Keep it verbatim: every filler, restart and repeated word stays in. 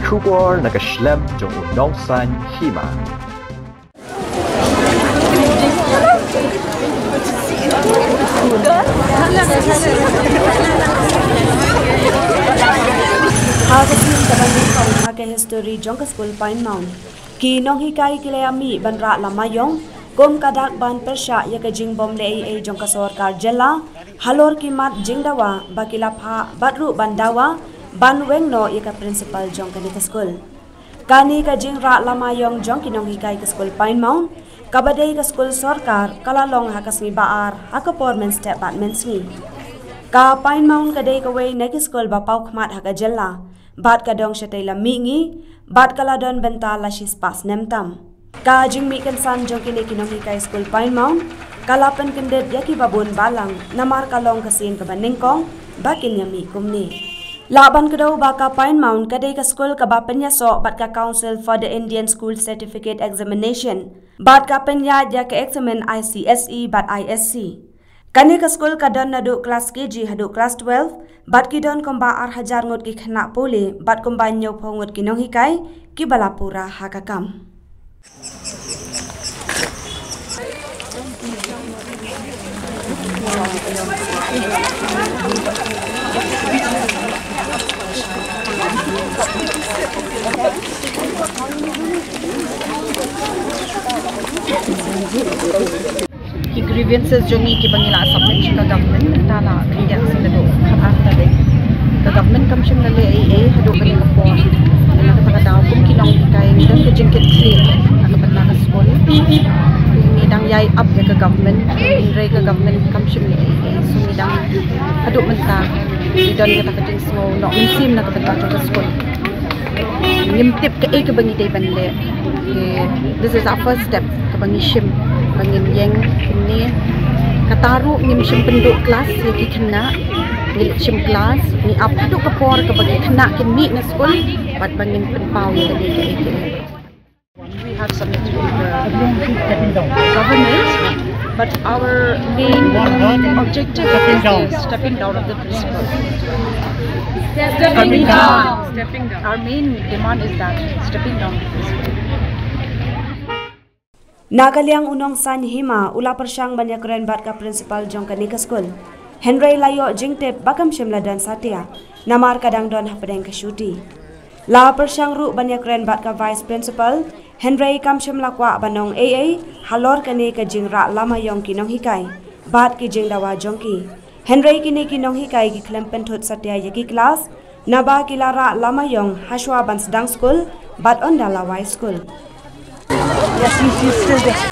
Khubor na ka shlem jong u Nongsaiñ Hima. Ha ka sngi kaba nyngkong ha ka history jong ka skul Pine Mount, ki nonghikai ki la ïa mih ban rah lama ïong kum ka dak ban pyrshah ïa ka jingbym leh ei ei jong ka sorkar jylla halor ki mat jingdawa ba ki la phah bad ruh ban dawa ban weng noh ïa ka principal jong kane ka skul. Kane ka jingrah lama ïong jong ki nonghikai ka skul Pine Mount, kaba dei ka skul sorkar, ka la long ha ka sngi ba ar ha ka por mynstep bad mynsngi. Ka Pine Mount ka dei kawei na ki skul ba paw khmat ha ka jylla bad ka dong shatei la mihngi bad ka la don bynta la shispah snem tam. Ka jingmih kynsan jong kine ki nonghikai skul Pine Mount ka la pynkyndit ïa kiba bun balang namar ka long ka sien kaba nyngkong ba kin ïa mih kumne. Lah ban kdew ba ka Pine Mount ka dei ka skul kaba pynïasoh bad ka Council for the Indian School Certificate Examination bad ka pynïaid ïa ka eksamin I C S E bad I S C. Kane ka skul ka don naduh klas K G haduh klas twelve bad ki don kumba ar hajar ngut ki khynnah pule bad kumba hynñiewphew ngut ki nonghikai kiba la pura ha ka kam. Ki grievances jong ngi kiba ngi la submit sha ka government, mynta la khyndiat sha ka dei khatar tarik. Ka government kam shym la leh ei ei haduh kane ka por. Kane ka daw kum ki nonghikai ngi don ka jingkitkhlieh na ka bynta ka skul. Ngi dang ïai ap ïa ka government, hynrei ka government kam shym leh ei ei. So ngi dang haduh mynta ngi don kata ka jingsngew noh mynsiem na ka bynta ka skul. Ngim tip kaei kaba ngi dei ban leh. This is our first step kaba ngi shim ba ngin ïeng kine. Kata ruh ngim shym pynduh klas ïa ki khynnah. Ngi leit shim klas, ngi ap haduh ka por kaba ki khynnah kin mih na skul bad ba ngin pynpaw ïa kane kaei kaei. We have submitted to the government, but our main objective is the stepping down of the principal. Stepping down. Stepping down. Our main demand is that stepping down of the principal. Na ka liang u Nongsaiñ Hima u la pyrshang ban ïakren bad ka principal jong kane ka skul. Hynrei la ïoh jingtip ba kam shym la don satia namar ka dang don hapdeng ka shuti. La pyrshang ruh ban ïakren bad ka vice principal, hynrei kam shym la kwah ban ong ei ei halor kane ka jingrah lama ïong ki nonghikai bad ki jingdawa jong ki. Hynrei kine ki nonghikai ki khlem pynthut satia ïa ki klas naba ki la rah lama ïong hashwa ban sdang skul bad ynda la wai skul. Yes, he's, he's still there.